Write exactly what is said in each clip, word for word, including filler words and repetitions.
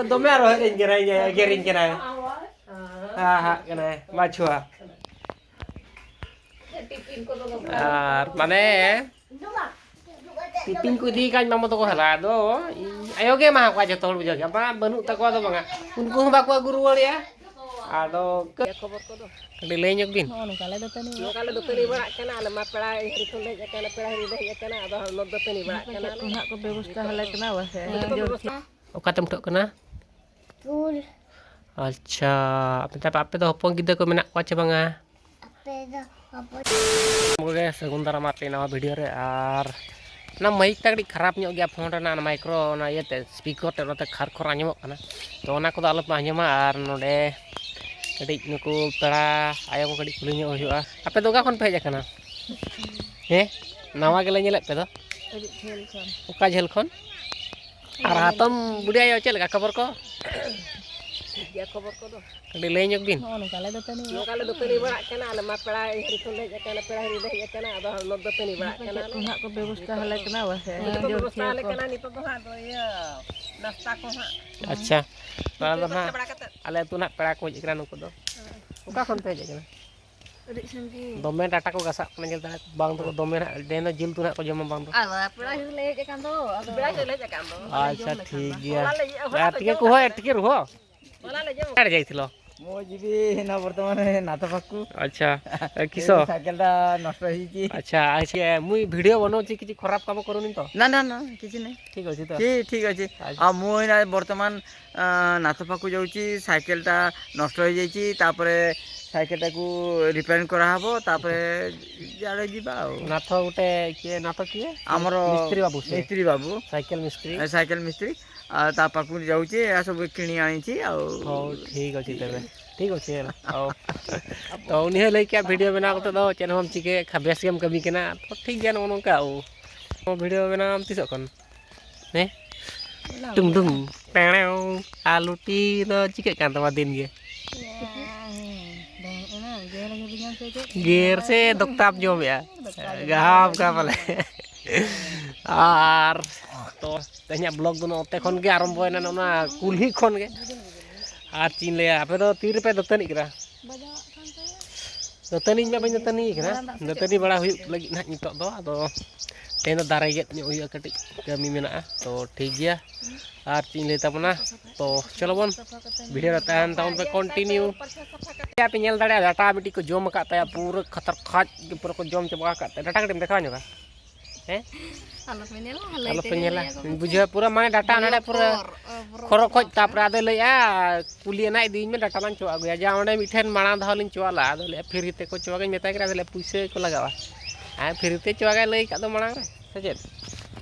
ᱫᱚᱢᱮ ᱟᱨᱚ ᱦᱮᱡ ᱟᱹᱧ ᱠᱟᱱᱟᱭ, ᱮᱜᱮᱨᱤᱧ ᱠᱟᱱᱟᱭ᱾ ᱦᱟᱦᱟᱜ ᱠᱟᱱᱟᱭ ᱢᱟᱪᱷᱩᱣᱟ᱾ ᱟᱨ ᱢᱟᱱᱮ ᱴᱤᱯᱤᱱ ᱠᱚ ᱤᱫᱤ ᱠᱟᱜ ᱢᱟᱢᱚ ᱛᱟᱠᱚ ᱦᱟᱞᱟ, ᱟᱫᱚ ᱤᱧ ᱟᱭᱳ ᱜᱮ ᱮᱢᱟ ᱠᱚᱣᱟ ᱡᱚᱛᱚ ᱦᱚᱲ ᱵᱩᱡᱷᱟᱹᱣ ᱜᱮ, ᱵᱟᱝ ᱵᱟᱹᱱᱩᱜ ᱛᱟᱠᱚᱣᱟ ᱫᱚ ᱵᱟᱝᱟ, ᱩᱱᱠᱩ ᱦᱚᱸ ᱵᱟᱠᱚ ᱟᱹᱜᱩ ᱨᱩᱣᱟᱹᱲᱮᱜᱼᱟ᱾ ᱟᱫᱚ ᱠᱟᱹ- ᱠᱷᱚᱵᱚᱨ ᱠᱚᱫᱚ ᱠᱟᱹᱴᱤᱡ ᱞᱟᱹᱭ ᱧᱚᱜ ᱵᱤᱱ᱾ ᱱᱚᱜᱼᱚ ᱱᱚᱝᱠᱟ ᱞᱮ ᱫᱟᱹᱛᱟᱹᱱᱤ ᱱᱚᱝᱠᱟ ᱞᱮ ᱫᱟᱹᱛᱟᱹᱱᱤ ᱵᱟᱲᱟᱜ ᱠᱟᱱᱟ, ᱟᱞᱮ ᱢᱟ ᱯᱮᱲᱟ ᱦᱤᱨᱤ ᱠᱷᱚᱱ ᱞᱮ ᱦᱮᱡ ᱟᱠᱟᱱᱟ, ᱯᱮᱲᱟ ᱦᱤᱨᱤ ᱞᱮ ᱦᱮᱡ ᱟᱠᱟᱱᱟ, ᱟᱫᱚ ᱦᱚᱲᱢᱚ ᱫᱟᱹᱛᱟᱹᱱᱤ ᱵᱟᱲᱟᱜ ᱠᱟᱱᱟ᱾ ᱪᱮᱫ ᱠᱚ ᱱᱟᱦᱟᱜ ᱠᱚ ᱵᱮᱵᱚᱥᱛᱷᱟ ᱟᱞᱮ ᱠᱟᱱᱟ, ᱵᱟᱥᱮ ᱡᱚᱢ ᱴᱷᱤᱠ᱾ ᱚᱠᱟᱛᱮᱢ ᱴᱷᱚᱜ ᱠᱟᱱᱟ? ᱯᱩᱨ᱾ ᱟᱪᱪᱷᱟ, ᱟᱯᱮ, ᱟᱯᱮ ᱫᱚ ᱦᱚᱯᱚᱱ ᱜᱤᱫᱽᱨᱟᱹ ᱠᱚ ᱢᱮᱱᱟᱜ ᱠᱚᱣᱟ ᱪᱮ ᱵᱟᱝᱟ? ᱟᱯᱮ ᱫᱚ ᱦᱚᱯᱚᱱ ᱠᱚᱜᱮ ᱥᱟᱹᱜᱩᱱ ᱫᱟᱨᱟᱢ ᱟᱯᱮ ᱱᱟᱣᱟ ᱵᱷᱤᱰᱤᱭᱳ ᱨᱮ᱾ ᱟᱨ ᱚᱱᱟ ᱢᱟᱭᱤᱠ ᱴᱟᱜ ᱠᱟᱹᱴᱤᱡ ᱠᱷᱟᱨᱟᱯ ᱧᱚᱜ ᱜᱮᱭᱟ ᱯᱷᱳᱱ ᱨᱮᱱᱟᱜ, ᱚᱱᱟ ᱢᱟᱭᱠᱨᱳ, ᱚᱱᱟ ᱤᱭᱟᱹᱛᱮ ᱥᱯᱤᱠᱟᱨ ᱛᱮ ᱚᱱᱟᱛᱮ ᱠᱷᱟᱨ ᱠᱷᱚᱨ ᱟᱸᱡᱚᱢᱚᱜ ᱠᱟᱱᱟ᱾ ᱛᱚ ᱚᱱᱟ ᱠᱚᱫᱚ ᱟᱞᱚᱯᱮ ᱟᱸᱡᱚᱢᱟ᱾ ᱟᱨ ᱱᱚᱰᱮ ᱠᱟᱹᱴᱤᱡ ᱱᱩᱠᱩ ᱯᱮᱲᱟ ᱟᱭᱳ ᱠᱚ ᱠᱟᱹᱴᱤᱡ ᱠᱩᱞᱤ ᱧᱚᱜ ᱦᱩᱭᱩᱜᱼᱟ᱾ ᱟᱯᱮ ᱫᱚ ᱚᱠᱟ ᱠᱷᱚᱱ ᱯᱮ ᱦᱮᱡ ᱟᱠᱟᱱᱟ? ᱦᱮᱸ, ᱱᱟᱣᱟ ᱜᱮᱞᱮ ᱧᱮᱞᱮᱫ ᱯᱮ ᱫᱚ᱾ ᱟᱹᱰᱤ ᱡᱷᱟᱹᱞ ᱠᱷᱚᱱ᱾ ᱚᱠᱟ ᱡᱷᱟᱹᱞ ᱠᱷᱚᱱ? ᱟᱨ ᱦᱟᱛᱚᱢ ᱵᱩᱰᱷᱤ ᱟᱭᱳ ᱪᱮᱫ ᱞᱮᱠᱟ ᱠᱷᱚᱵᱚᱨ ᱠᱚ? ᱴᱷᱤᱠ ᱜᱮᱭᱟ ᱠᱷᱚᱵᱚᱨ ᱠᱚᱫᱚ᱾ ᱠᱟᱹᱴᱤᱡ ᱞᱟᱹᱭ ᱧᱚᱜ ᱵᱤᱱ᱾ ᱱᱚᱜᱼᱚ ᱱᱚᱝᱠᱟ ᱞᱮ ᱫᱟᱹᱛᱟᱹᱱᱤ ᱱᱚᱝᱠᱟ ᱞᱮ ᱫᱟᱹᱛᱟᱹᱱᱤ ᱵᱟᱲᱟᱜ ᱠᱟᱱᱟ, ᱟᱞᱮ ᱢᱟ ᱯᱮᱲᱟ ᱦᱤᱨᱤ ᱠᱷᱚᱱ ᱞᱮ ᱦᱮᱡ ᱟᱠᱟᱱᱟ, ᱯᱮᱲᱟ ᱦᱤᱨᱤ ᱞᱮ ᱦᱮᱡ ᱟᱠᱟᱱᱟ, ᱟᱫᱚ ᱦᱚᱲᱢᱚ ᱫᱟᱹᱛᱟᱹᱱᱤ ᱵᱟᱲᱟᱜ ᱪᱮᱫ ᱠᱟᱱᱟ ᱠᱚ ᱞᱮ᱾ ᱱᱟᱦᱟᱜ ᱠᱚ ᱵᱮᱵᱚᱥᱛᱷᱟ ᱟᱞᱮ ᱠᱟᱱᱟ, ᱵᱟᱥᱮ ᱡᱚᱢ ᱵᱮᱵᱚᱥᱛᱷᱟ ᱟᱞᱮ ᱠᱟᱱᱟ ᱱᱤᱛᱚᱜ ᱫᱚ ᱦᱟᱸᱜ ᱫᱚ ᱤᱭᱟᱹ ᱱᱟᱥᱛᱟ ᱠᱚ ᱦᱟᱸᱜ᱾ ᱟᱪᱪᱷᱟ, ᱱᱚᱣᱟ ᱫᱚ ᱱᱟᱦᱟᱜ ᱟᱞᱮ ᱟᱹᱛᱩ ᱱᱟᱦᱟᱜ ᱯᱮᱲᱟ ᱠᱚ ᱦᱮᱡ ᱟᱠᱟᱱᱟ ᱱᱩᱠᱩ ᱫᱚ᱾ ᱚᱠᱟ ᱠᱷᱚᱱ ᱯᱮ ᱦᱮᱡ ᱟᱠᱟᱱᱟ? ᱟᱹᱰᱤ ᱥᱟᱺᱜᱤᱧ᱾ ᱫᱚᱢᱮ ᱰᱟᱴᱟ ᱠᱚ ᱜᱷᱟᱥᱟᱜ ᱠᱟᱱᱟ, ᱧᱮᱞ ᱫᱟᱲᱮ ᱵᱟᱝ ᱫᱚ ᱫᱚᱢᱮ ᱱᱟᱦᱟᱜ ᱰᱮᱱ ᱫᱚ ᱡᱤᱞ ᱩᱛᱩ ᱱᱟᱦᱟᱜ ᱠᱚ ᱡᱚᱢᱟ ᱵᱟᱝ ᱫᱚ᱾ ᱟᱫᱚ ᱯᱮᱲᱟ ᱦᱤᱨᱤ ᱞᱮ ᱦᱮᱡ ᱟᱠᱟᱱ ᱫᱚ, ᱟᱫᱚ ᱯᱮᱲᱟ ᱦᱤᱨᱤ ᱞᱮ ᱦᱮᱡ ᱟᱠᱟᱱ ᱫᱚ᱾ ᱟᱪᱪᱷᱟ, ᱴᱷᱤᱠ ᱜᱮᱭᱟ᱾ ᱚᱱᱟ ᱞᱟᱹᱜᱤᱫ ᱦᱚᱦᱚ ᱟᱨ ᱠᱟᱛᱮ ᱴᱷᱤᱠᱟᱹ ᱡᱚᱢ ᱠᱚ ᱦᱚᱸ ᱦᱩᱭᱩᱜ ᱴᱷᱤᱠᱟᱹ ᱠᱟᱱᱟ᱾ ᱨᱩᱦᱚ᱾ ᱚᱱᱟ ᱞᱮ ᱡᱚᱢ ᱟᱨ ᱡᱟᱭ ᱛᱷᱤᱞᱚ᱾ ᱢᱚᱡᱽ ᱜᱮ ᱦᱮᱱᱟ ᱵᱚᱨᱛᱚᱢᱟᱱ ᱱᱟᱛᱚ ᱯᱟᱠᱩ᱾ ᱟᱪᱪᱷᱟ, ᱮ, ᱠᱤᱥᱚ? ᱥᱟᱭᱠᱮᱞ ᱴᱟ ᱱᱚᱥᱴᱚ ᱦᱩᱭ ᱪᱤ᱾ ᱟᱪᱪᱷᱟ, ᱟᱪᱪᱷᱟ, ᱢᱩᱭ ᱵᱷᱤᱰᱤᱭᱳ ᱵᱟᱹᱱᱩᱜ ᱪᱤ ᱠᱤᱪᱷᱩ ᱠᱷᱟᱨᱟᱯ ᱠᱟᱢᱚ ᱠᱚᱨᱩᱱᱤ ᱛᱚ? ନା, ନା, ନା, କିଛି ନାହିଁ। ଠିକ୍ ଅଛି ତ? ଠି-, ଠିକ୍ ଅଛି। ଆଚ୍ଛା। ଆଉ ମୁଁ ଏଇନା ବର୍ତ୍ତମାନ, ଆ, ନାଥ ପାଖକୁ ଯାଉଛି, ସାଇକେଲଟା ନଷ୍ଟ ହେଇଯାଇଛି, ତାପରେ ସାଇକେଲଟାକୁ ରିପେୟାରିଂ କରାହବ, ତାପରେ ଯୁଆଡ଼େ ଯିବା ଆଉ। ନାଥ ଗୋଟେ କିଏ, ନାଥ କିଏ? ଆମର ମିସ୍ତ୍ରୀ ବାବୁ ସେ। ମିସ୍ତ୍ରୀ ବାବୁ। ସାଇକେଲ ମିସ୍ତ୍ରୀ। ଏ, ସାଇକେଲ ମିସ୍ତ୍ରୀ। ଆଉ ତା ପାଖକୁ ଯାଉଛି, ଏହା ସବୁ କିଣି ଆଣିଛି ଆଉ। ହଉ, ଠିକ୍ ଅଛି ତେବେ। ଠିକ୍ ଅଛି ହେଲା। ହଉ। ᱛᱚ, ᱩᱱᱤ ᱦᱚᱸ ᱞᱟᱹᱭ ᱠᱮᱜᱼᱟ, ᱵᱷᱤᱰᱤᱭᱳ ᱵᱮᱱᱟᱣ ᱠᱟᱛᱮ ᱫᱚ ᱪᱮᱫ ᱦᱚᱸ ᱵᱟᱢ ᱪᱤᱠᱟᱹᱭᱮᱫ ᱠᱷᱟᱱ, ᱵᱮᱥ ᱜᱮᱢ ᱠᱟᱹᱢᱤ ᱠᱟᱱᱟ᱾ ᱛᱚ, ᱴᱷᱤᱠ ᱜᱮᱭᱟ, ᱱᱚᱜᱼᱚ ᱱᱚᱝᱠᱟ᱾ ᱳ, ᱵᱷᱤᱰᱤᱭᱳ ᱵᱮᱱᱟᱣ ᱟᱢ ᱛᱤᱥᱚᱜ ᱠᱷᱚᱱ? ᱦᱮᱸ? ᱴᱩᱝ ᱴᱩᱝ, ᱴᱮᱲᱮᱣ᱾ ᱟᱨ ᱞᱩᱴᱤ ᱫᱚ ᱪᱤᱠᱟᱹᱜ ᱠᱟᱱ ᱛᱟᱢᱟ ᱫᱤᱱ ᱜᱮ? ᱜᱮᱨ ᱥᱮ ᱫᱚᱠᱛᱟᱢ ᱡᱚᱢᱮᱜᱼᱟ? ᱜᱟᱦᱟᱢ ᱠᱟ ᱯᱟᱞᱮ᱾ ᱟᱨ ᱛᱚ ᱛᱮᱦᱮᱧᱟᱜ ᱵᱞᱚᱜ ᱫᱚ ᱱᱚᱛᱮ ᱠᱷᱚᱱ ᱜᱮ ᱟᱨᱟᱢᱵᱚᱭᱮᱱᱟ, ᱱᱚᱣᱟ ᱠᱩᱞᱦᱤ ᱠᱷᱚᱱ ᱜᱮ᱾ ᱟᱨ ᱪᱮᱫ ᱤᱧ ᱞᱟᱹᱭᱟ, ᱟᱯᱮ ᱫᱚ ᱛᱤ ᱨᱮᱯᱮ ᱫᱟᱹᱛᱟᱹᱱᱤᱜ ᱠᱟᱱᱟ? ᱫᱟᱹᱛᱟᱹᱱᱤ ᱤᱧ ᱢᱟ ᱵᱟᱹᱧ ᱫᱟᱹᱛᱟᱹᱱᱤ ᱠᱟᱱᱟ᱾ ᱫᱟᱹᱛᱟᱹᱱᱤ ᱵᱟᱲᱟ ᱦᱩᱭᱩᱜ ᱞᱟᱹᱜᱤᱫ ᱱᱟᱦᱟᱜ ᱱᱤᱛᱚᱜ ᱫᱚ᱾ ᱟᱫᱚ ᱛᱮᱦᱮᱧ ᱫᱚ ᱫᱟᱨᱮ ᱜᱮᱫ ᱧᱚᱜ ᱦᱩᱭᱩᱜᱼᱟ, ᱠᱟᱹᱴᱤᱡ ᱠᱟᱹᱢᱤ ᱢᱮᱱᱟᱜᱼᱟ᱾ ᱛᱚ ᱴᱷᱤᱠ ᱜᱮᱭᱟ, ᱟᱨ ᱪᱮᱫ ᱤᱧ ᱞᱟᱹᱭ ᱛᱟᱵᱚᱱᱟ, ᱛᱚ ᱪᱚᱞᱚ ᱵᱚᱱ ᱵᱷᱤᱰᱤᱭᱳ ᱨᱮ ᱛᱟᱦᱮᱱ ᱛᱟᱵᱚᱱ ᱯᱮ ᱠᱚᱱᱴᱤᱱᱤᱭᱩ᱾ ᱟᱯᱮ ᱧᱮᱞ ᱫᱟᱲᱮᱭᱟᱜᱼᱟ, ᱰᱟᱴᱟ ᱢᱤᱫᱴᱤᱡ ᱠᱚ ᱡᱚᱢ ᱟᱠᱟᱫ ᱛᱟᱭᱟ, ᱯᱩᱨᱟᱹ ᱠᱷᱟᱛᱟᱨ ᱠᱷᱟᱡ ᱜᱮ ᱯᱩᱨᱟᱹ ᱠᱚ ᱡᱚᱢ ᱪᱟᱵᱟ ᱟᱠᱟᱫ ᱛᱟᱭᱟ᱾ ᱰᱟᱴᱟ ᱠᱟᱹᱴᱤᱡ ᱮᱢ ᱫᱮᱠᱷᱟᱣ ᱧᱚᱜᱟ᱾ ᱦᱮᱸ? ᱟᱞᱚᱯᱮ ᱧᱮᱞᱟ, ᱞᱟᱹᱭ ᱟᱞᱚᱯᱮ ᱛᱮᱜᱮ ᱧᱮᱞᱟ᱾ ᱞᱟᱹᱭ ᱟᱠᱚ ᱢᱮ᱾ ᱵᱩᱡᱷᱟᱹᱣ ᱯᱩᱨᱟᱹ ᱢᱟᱱᱮ ᱰᱟᱴᱟ ᱵᱚᱞᱚ ᱱᱟᱰᱮ ᱯᱩᱨᱟᱹ ᱯᱚᱨ, ᱚ, ᱵᱚᱞᱚ ᱠᱷᱚᱨᱚ ᱯᱚᱨ ᱠᱷᱚᱡ, ᱠᱟᱱᱟ᱾ ᱛᱟᱯᱚᱨᱮ ᱟᱫᱚᱭ ᱞᱟᱹᱭᱮᱜᱼᱟ, "ᱠᱩᱞᱤ ᱟᱱᱟ ᱤᱫᱤᱭᱤᱧ ᱢᱮ, ᱰᱟᱴᱟ ᱞᱟᱝ ᱪᱚᱣᱟᱜ ᱟᱹᱜᱩᱭᱟ᱾ ᱡᱟ ᱚᱸᱰᱮ ᱢᱤᱫ ᱴᱷᱮᱱ ᱢᱟᱲᱟᱝ ᱫᱷᱟᱣ ᱞᱤᱧ ᱪᱚᱣᱟᱜ ᱞᱮᱫᱼᱟ, ᱟᱫᱚ ᱞᱟᱹᱭᱮᱜᱼᱟ, ᱯᱷᱤᱨ ᱛᱮᱠᱚ ᱪᱚᱣᱟᱜᱟᱧ ᱢᱮᱛᱟᱭ ᱠᱟᱱᱟ, ᱟᱫᱚ ᱞᱟᱹᱭᱮᱜᱼᱟ, ᱯᱩᱭᱥᱟᱹ ᱜᱮᱠᱚ ᱞᱟᱜᱟᱣᱟ᱾ ᱟᱨ ᱯᱷᱤᱨ ᱛᱮ ᱪᱚᱣᱟᱜᱟᱭ ᱞᱟᱹᱭ ᱟᱠᱟᱫ ᱫᱚ ᱢᱟᱲᱟᱝ ᱨᱮ, ᱥᱮ ᱪᱮᱫ?"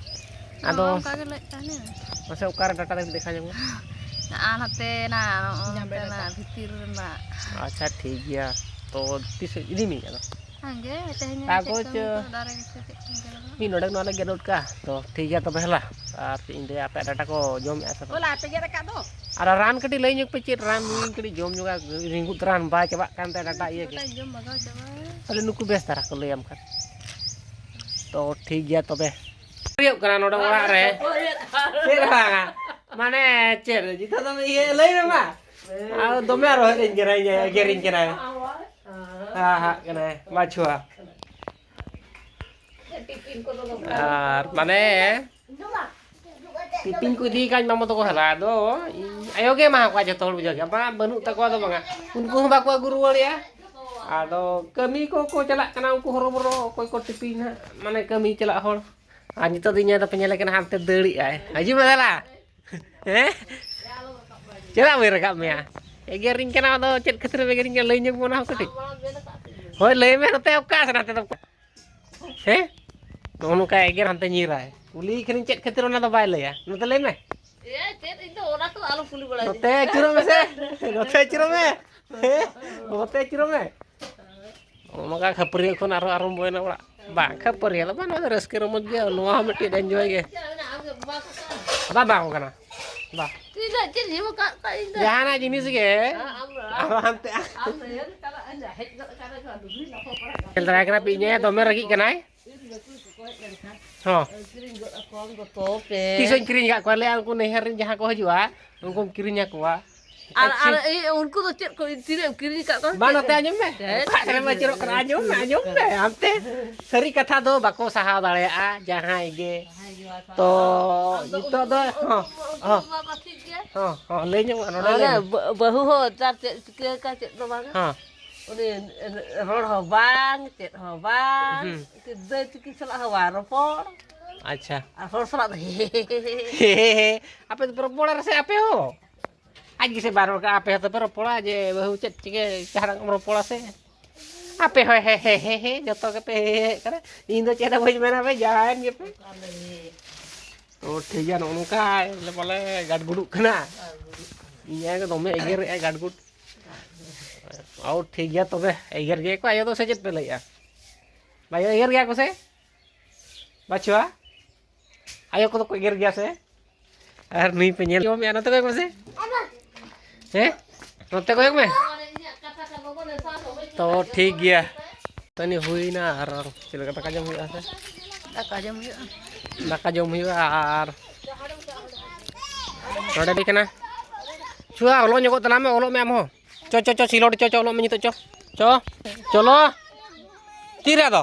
ᱟᱫᱚ ᱚᱱᱠᱟ ᱜᱮ ᱞᱟᱹᱭᱮᱫ ᱛᱟᱦᱮᱱᱟ᱾ ᱢᱟᱥᱮ ᱚᱠᱟᱨᱮ ᱰᱟᱴᱟ ᱫᱚᱧ ᱫᱮᱠᱷᱟᱣ ᱧᱚᱜᱟ? ᱟᱨ ᱦᱟᱱᱛᱮ ᱱᱟ, ᱱᱚᱜᱼᱚ ᱱᱚᱛᱮ ᱱᱟ ᱵᱷᱤᱛᱤᱨ ᱨᱮᱱᱟᱜ᱾ ᱟᱪᱪᱷᱟ, ᱴᱷᱤᱠ ᱜᱮᱭᱟ᱾ ᱛᱚ ᱛᱤᱥ ᱤᱫᱤ ᱢᱮᱭᱟ ᱟᱫᱚ? ᱦᱟᱸᱜᱮ ᱛᱮᱦᱮᱧ ᱛᱟᱨᱯᱚᱨ ᱪᱮᱫ ᱠᱟᱹᱢᱤ ᱪᱚ ᱠᱚ ᱫᱟᱨᱮ ᱜᱮ ᱪᱮᱫ ᱠᱚ ᱢᱤᱫ ᱱᱚᱰᱮ ᱱᱚᱣᱟ ᱞᱮ ᱜᱮᱫ ᱜᱚᱫ ᱠᱟᱜᱼᱟ᱾ ᱛᱚ ᱴᱷᱤᱠ ᱜᱮᱭᱟ ᱛᱚᱵᱮ ᱦᱮᱞᱟ᱾ ᱟᱨ ᱪᱮᱫ ᱤᱧ ᱞᱟᱹᱭᱟ, ᱟᱯᱮᱭᱟᱜ ᱰᱟᱴᱟ ᱠᱚ ᱡᱚᱢᱮᱫᱼᱟ ᱥᱮ ᱵᱟᱝ? ᱦᱚᱞᱟ ᱟᱯᱮ ᱜᱮᱫ ᱟᱠᱟᱫ ᱫᱚ᱾ ᱟᱨ ᱨᱟᱱ ᱠᱟᱹᱴᱤᱡ ᱞᱟᱹᱭ ᱧᱚᱜ ᱯᱮ, ᱪᱮᱫ ᱨᱟᱱ ᱤᱧ ᱠᱟᱹᱴᱤᱡ ᱡᱚᱢ ᱧᱚᱜᱟ, ᱨᱤᱸᱜᱩᱫ ᱨᱟᱱ ᱵᱟᱭ ᱪᱟᱵᱟᱜ ᱠᱟᱱ ᱛᱟᱭᱟ ᱰᱟᱴᱟ ᱤᱭᱟᱹ ᱜᱮ᱾ ᱰᱟᱴᱟᱧ ᱡᱚᱢ ᱵᱷᱟᱜᱟᱣ ᱪᱟᱵᱟ᱾ ᱛᱟᱦᱞᱮ ᱱᱩᱠᱩ ᱵᱮᱥ ᱫᱷᱟᱨᱟ ᱠᱚ ᱞᱟᱹᱭᱟᱢ ᱠᱷᱟᱱ᱾ ᱛᱚ ᱴᱷᱤᱠ ᱜᱮᱭᱟ ᱛᱚᱵᱮ᱾ ᱦᱩᱭᱩᱜ ᱠᱟᱱᱟ ᱱᱚᱰᱮ ᱚᱲᱟᱜ ᱨᱮ᱾ ᱪᱮᱫ ᱦᱚᱸ ᱵᱟᱝᱟ᱾ ᱢᱟᱱᱮ ᱪᱮᱫ ᱡᱩᱛᱟᱹ ᱫᱚᱢ ᱤᱭᱟᱹ ᱞᱟᱹᱭ ᱢᱮ ᱢᱟ᱾ ᱟᱨ ᱫᱚᱢᱮ ᱟᱨᱚ ᱦᱮᱡ ᱤᱧ ᱠᱟᱱᱟᱭ, ᱮᱜᱮᱨᱤᱧ ᱠᱟᱱᱟᱭ᱾ ᱦᱟᱦᱟᱜ ᱠᱟᱱᱟᱭ ᱢᱟᱪᱷᱩᱣᱟ᱾ ᱟᱨ ᱢᱟᱱᱮ ᱴᱤᱯᱤᱱ ᱠᱚ ᱤᱫᱤ ᱠᱟᱜ ᱢᱟᱢᱚ ᱛᱟᱠᱚ ᱦᱟᱞᱟ, ᱟᱫᱚ ᱤᱧ ᱟᱭᱳ ᱜᱮ ᱮᱢᱟ ᱠᱚᱣᱟ ᱡᱚᱛᱚ ᱦᱚᱲ ᱵᱩᱡᱷᱟᱹᱣ ᱜᱮ᱾ ᱵᱟᱝ, ᱵᱟᱹᱱᱩᱜ ᱛᱟᱠᱚᱣᱟ ᱫᱚ ᱵᱟᱝᱟ, ᱩᱱᱠᱩ ᱦᱚᱸ ᱵᱟᱠᱚ ᱟᱹᱜᱩ ᱨᱩᱣᱟᱹᱲᱮᱜᱼᱟ᱾ ᱟᱫᱚ ᱠᱟᱹᱢᱤ ᱠᱚ ᱠᱚ ᱪᱟᱞᱟᱜ ᱠᱟᱱᱟ, ᱩᱱᱠᱩ ᱦᱚᱨᱚᱵᱚᱨᱚ ᱚᱠᱚᱭ ᱠᱚ ᱴᱤᱯᱤᱱ ᱦᱟᱸᱜ, ᱢᱟᱱᱮ ᱠᱟᱹᱢᱤ ᱪᱟᱞᱟᱜ ᱦᱚᱲ᱾ ᱟᱨ ᱱᱤᱛᱚᱜ ᱫᱚ ᱤᱧ ᱫᱚᱯᱮ ᱧᱮᱞᱮ ᱠᱟᱱᱟ, ᱦᱟᱱᱛᱮ ᱫᱟᱹᱲᱮᱜᱼᱟᱭ᱾ ᱦᱤᱡᱩᱜ ᱢᱮ ᱫᱟᱞᱟ᱾ ᱦᱮᱸ? ᱪᱮᱫᱟᱜ ᱵᱟᱹᱧ ᱨᱟᱠᱟᱵ ᱢᱮᱭᱟ? ᱮᱜᱮᱨᱤᱧ ᱠᱟᱱᱟ, ᱟᱫᱚ ᱪᱮᱫ ᱠᱷᱟᱹᱛᱤᱨ ᱮᱢ ᱮᱜᱮᱨᱤᱧ ᱠᱟᱱᱟ? ᱞᱟᱹᱭ ᱧᱚᱜ ᱢᱮ ᱚᱱᱟ ᱦᱚᱸ ᱠᱟᱹᱴᱤᱡ᱾ ᱦᱳᱭ, ᱞᱟᱹᱭ ᱢᱮ, ᱱᱚᱛᱮ ᱚᱠᱟ ᱥᱮᱫ ᱦᱟᱱᱛᱮ ᱫᱚ? ᱦᱮᱸ? ᱱᱚᱜᱼᱚ ᱱᱚᱝᱠᱟ ᱮᱜᱮᱨ ᱦᱟᱱᱛᱮ ᱧᱤᱨᱟᱭ᱾ ᱠᱩᱞᱤᱭᱮ ᱠᱷᱟᱱᱤᱧ ᱪᱮᱫ ᱠᱷᱟᱹᱛᱤᱨ, ᱚᱱᱟ ᱫᱚ ᱵᱟᱭ ᱞᱟᱹᱭᱟ᱾ ᱱᱚᱛᱮ ᱞᱟᱹᱭ ᱢᱮ᱾ ᱮ, ᱪᱮᱫ? ᱤᱧ ᱫᱚ ᱚᱱᱟ ᱠᱚ ᱟᱞᱚ ᱠᱩᱞᱤ ᱵᱟᱲᱟᱭ᱾ ᱱᱚᱛᱮ ᱟᱹᱪᱩᱨᱚᱜ ᱢᱮᱥᱮ᱾ ᱱᱚᱛᱮ ᱟᱹᱪᱩᱨᱚᱜ ᱢᱮ᱾ ᱦᱮᱸ? ᱱᱚᱛᱮ ᱟᱹᱪᱩᱨᱚᱜ ᱢᱮ᱾ ᱱᱚᱜᱼᱚ ᱱᱚᱝᱠᱟ ᱠᱷᱟᱹᱯᱟᱹᱨᱤ ᱠᱷᱚᱱ ᱟᱨᱚ ᱟᱨᱟᱢᱵᱚᱭᱮᱱᱟ ᱚᱲᱟᱜ᱾ ᱵᱟᱝ, ᱠᱷᱟᱹᱯᱟᱹᱨᱤ ᱫᱚ ᱵᱟᱝ, ᱱᱚᱣᱟ ᱫᱚ ᱨᱟᱹᱥᱠᱟᱹ ᱨᱚᱢᱚᱡᱽ ᱜᱮ, ᱱᱚᱣᱟ ᱦᱚᱸ ᱢᱤᱫᱴᱤᱡ ᱮᱱᱡᱚᱭ ᱜᱮ᱾ ᱵᱟᱝ, ᱵᱟᱝ ᱠᱟᱱᱟ᱾ ᱵᱟᱝ᱾ ᱛᱤᱱᱟᱹᱜ ᱪᱮᱫ ᱮᱢ ᱟᱠᱟᱫ ᱠᱚᱣᱟ ᱤᱧ ᱫᱚ? ᱡᱟᱦᱟᱱᱟᱜ ᱡᱤᱱᱤᱥ ᱜᱮ᱾ ᱦᱮᱸ, ᱟᱢ ᱫᱚ᱾ ᱟᱨᱚ ᱦᱟᱱᱛᱮ᱾ ᱟᱢ ᱫᱚ ᱤᱭᱟᱹ ᱪᱟᱞᱟᱜ ᱟᱹᱧ, ᱦᱮᱡ ᱜᱚᱫ ᱠᱟᱱᱟ ᱠᱚ, ᱰᱩᱵᱽᱞᱤ ᱞᱟᱯᱷᱟ ᱯᱟᱲᱟᱜ ᱠᱟᱱᱟ᱾ ᱧᱮᱞ ᱫᱟᱲᱮᱭᱟᱭ ᱠᱟᱱᱟ ᱯᱮ, ᱤᱧ ᱟᱭᱳ ᱫᱚᱢᱮ ᱨᱟᱹᱜᱤᱜ ᱠᱟᱱᱟᱭ᱾ ᱛᱤ ᱨᱮᱜᱮ ᱠᱚ ᱠᱚᱭᱚᱜ ᱞᱮᱱᱠᱷᱟᱱ᱾ ᱦᱚᱸ᱾ ᱠᱤᱨᱤᱧ ᱜᱚᱫ ᱟᱠᱚᱣᱟᱢ ᱫᱚᱛᱚ ᱯᱮ᱾ ᱛᱤᱥ ᱦᱚᱸᱧ ᱠᱤᱨᱤᱧ ᱟᱠᱟᱫ ᱠᱚᱣᱟ, ᱞᱟᱹᱭᱟ ᱩᱱᱠᱩ ᱱᱟᱹᱭᱦᱟᱹᱨ ᱨᱮᱱ ᱡᱟᱦᱟᱸ ᱠᱚ ᱦᱤᱡᱩᱜᱼᱟ, ᱩᱱᱠᱩᱢ ᱠᱤᱨᱤᱧ ᱟᱠᱚᱣᱟ᱾ ᱟᱨ, ᱟᱨ ᱟᱪᱪᱷᱟ᱾ ᱤᱭᱟᱹ, ᱩᱱᱠᱩ ᱫᱚ ᱪᱮᱫ ᱠᱚ ᱛᱤᱱᱟᱹᱜ ᱮᱢ ᱠᱤᱨᱤᱧ ᱟᱠᱟᱫ ᱠᱚᱣᱟ? ᱵᱟᱝ, ᱪᱮᱫ ᱱᱚᱛᱮ ᱠᱚ? ᱟᱸᱡᱚᱢ ᱢᱮ᱾ ᱦᱮᱸ, ᱚᱠᱟ ᱥᱮᱫ ᱮᱢ ᱟᱹᱪᱩᱨᱚᱜ ᱠᱟᱱᱟ? ᱟᱸᱡᱚᱢ ᱢᱮ, ᱟᱸᱡᱚᱢ ᱢᱮ᱾ ᱦᱟᱱᱛᱮ ᱥᱟᱹᱨᱤ ᱠᱟᱛᱷᱟ ᱫᱚ ᱵᱟᱠᱚ ᱥᱟᱦᱟᱣ ᱫᱟᱲᱮᱭᱟᱜᱼᱟ ᱡᱟᱦᱟᱸᱭ ᱜᱮ᱾ ᱡᱟᱦᱟᱸᱭ ᱜᱮ ᱵᱟᱭ ᱛᱚ, ᱥᱟᱦᱟᱣᱟ᱾ ᱟᱢ ᱫᱚ ᱱᱤᱛᱚᱜ ᱩᱱᱠᱩ, ᱫᱚ, ᱩᱱᱠᱩ, ᱦᱚᱸ, ᱩᱱᱠᱩ ᱦᱚᱸ᱾ ᱢᱟ ᱠᱚ ᱴᱷᱤᱠ ᱜᱮ᱾ ᱦᱚᱸ, ᱦᱚᱸ, ᱞᱟᱹᱭ ᱧᱚᱜ ᱢᱮ, ᱱᱚᱰᱮ ᱚᱱᱮ ᱞᱟᱹᱭ ᱢᱮ᱾ ᱵᱟᱹ-, ᱵᱟᱹᱦᱩ ᱦᱚᱸ ᱪᱟᱨ ᱪᱮᱫ ᱪᱤᱠᱟᱹ ᱠᱟ ᱪᱮᱫ ᱫᱚ ᱵᱟᱝᱟ᱾ ᱦᱚᱸ᱾ ᱩᱱᱤ ᱨᱚᱲ ᱦᱚᱸ ᱵᱟᱝ, ᱪᱮᱫ ᱦᱚᱸ ᱵᱟᱝ᱾ ᱦᱩᱸ᱾ ᱫᱟᱹᱭ ᱛᱤᱠᱤ ᱥᱟᱞᱟᱜ ᱦᱚᱸ ᱵᱟᱝ ᱨᱚᱯᱚᱲ᱾ ᱟᱪᱪᱷᱟ᱾ ᱟᱨ ᱦᱚᱲ ᱥᱟᱞᱟᱜ ᱫᱚ ᱦᱮ ᱦᱮ ᱦᱮ ᱦᱮ᱾ ᱦᱮ ᱦᱮ ᱦᱮ᱾ ᱟᱯᱮ ᱫᱚᱯᱮ ᱨᱚᱯᱚᱲᱟ ᱥᱮ ᱟᱯᱮ ᱦᱚᱸ? ᱟᱡ ᱜᱮᱥᱮ ᱵᱟᱨ ᱦᱚᱲ ᱠᱟᱱᱟ, ᱟᱯᱮ ᱦᱚᱸ ᱫᱚᱯᱮ ᱨᱚᱯᱚᱲᱟ ᱡᱮ ᱵᱟᱹᱦᱩ ᱪᱮᱫ ᱪᱤᱠᱟᱹ ᱡᱟᱦᱟᱱᱟᱜ ᱮᱢ ᱨᱚᱯᱚᱲᱟ ᱥᱮ? ᱟᱯᱮ ᱦᱚᱸ ᱦᱮ ᱦᱮ ᱦᱮ ᱦᱮ, ᱡᱚᱛᱚ ᱜᱮᱯᱮ ᱦᱮ ᱦᱮ ᱦᱮ ᱠᱟᱱᱟ᱾ ᱤᱧ ᱫᱚ ᱪᱮᱫ ᱦᱚᱸ ᱵᱟᱹᱧ ᱢᱮᱱᱟ, ᱵᱷᱟᱹᱭ, ᱡᱟᱦᱟᱸᱭᱮᱱ ᱜᱮᱯᱮ᱾ ᱛᱚ ᱴᱷᱤᱠ ᱜᱮᱭᱟ, ᱱᱚᱜᱼᱚ ᱱᱚᱝᱠᱟ ᱵᱚᱞᱮ ᱜᱟᱰᱜᱩᱰᱩᱜ ᱠᱟᱱᱟ᱾ ᱤᱧ ᱟᱭᱳ ᱫᱚᱢᱮ ᱮᱜᱮᱨᱮᱜᱼᱟᱭ ᱜᱟᱰᱜᱩᱰ᱾ ᱚ, ᱴᱷᱤᱠ ᱜᱮᱭᱟ ᱛᱚᱵᱮ, ᱮᱜᱮᱨ ᱜᱮᱭᱟ ᱠᱚ ᱟᱭᱳ ᱫᱚ, ᱥᱮ ᱪᱮᱫ ᱯᱮ ᱞᱟᱹᱭᱮᱜᱼᱟ? ᱵᱟᱭᱳ ᱮᱜᱮᱨ ᱜᱮᱭᱟ ᱠᱚ ᱥᱮ? ᱵᱟᱪᱷᱩᱣᱟ? ᱟᱭᱳ ᱠᱚᱫᱚ ᱠᱚ ᱮᱜᱮᱨ ᱜᱮᱭᱟ ᱥᱮ? ᱟᱨ ᱱᱩᱭ ᱯᱮ ᱧᱮᱞ ᱡᱚᱢᱮᱜᱼᱟ, ᱱᱚᱛᱮ ᱠᱚᱭᱚᱜ ᱢᱮᱥᱮ᱾ ᱦᱮᱸ? ᱱᱚᱛᱮ ᱠᱚᱭᱚᱜ ᱢᱮ᱾ ᱛᱚ, ᱴᱷᱤᱠ ᱜᱮᱭᱟ᱾ ᱛᱟᱹᱱᱤ ᱦᱩᱭᱱᱟ ᱟᱨ ᱪᱮᱫ ᱞᱮᱠᱟ ᱫᱟᱠᱟ ᱡᱚᱢ ᱦᱩᱭᱩᱜᱼᱟ ᱥᱮ? ᱫᱟᱠᱟ ᱡᱚᱢ ᱦᱩᱭᱩᱜᱼᱟ᱾ ᱫᱟᱠᱟ ᱡᱚᱢ ᱦᱩᱭᱩᱜᱼᱟ ᱟᱨ ᱱᱚᱰᱮ ᱫᱚ ᱠᱟᱱᱟ᱾ ᱪᱷᱩᱣᱟ, ᱚᱞᱚᱜ ᱧᱚᱜᱚᱜ ᱛᱟᱞᱟᱝ ᱢᱮ, ᱚᱞᱚᱜ ᱢᱮ ᱟᱢ ᱦᱚᱸ᱾ ᱪᱚ, ᱪᱚ, ᱪᱚ, ᱥᱤᱞᱚᱴ ᱪᱚ, ᱪᱚ, ᱚᱞᱚᱜ ᱢᱮ ᱱᱤᱛᱚᱜ, ᱪᱚ᱾ ᱪᱚ᱾ ᱪᱚᱞᱚ᱾ ᱛᱤᱨᱮ ᱟᱫᱚ?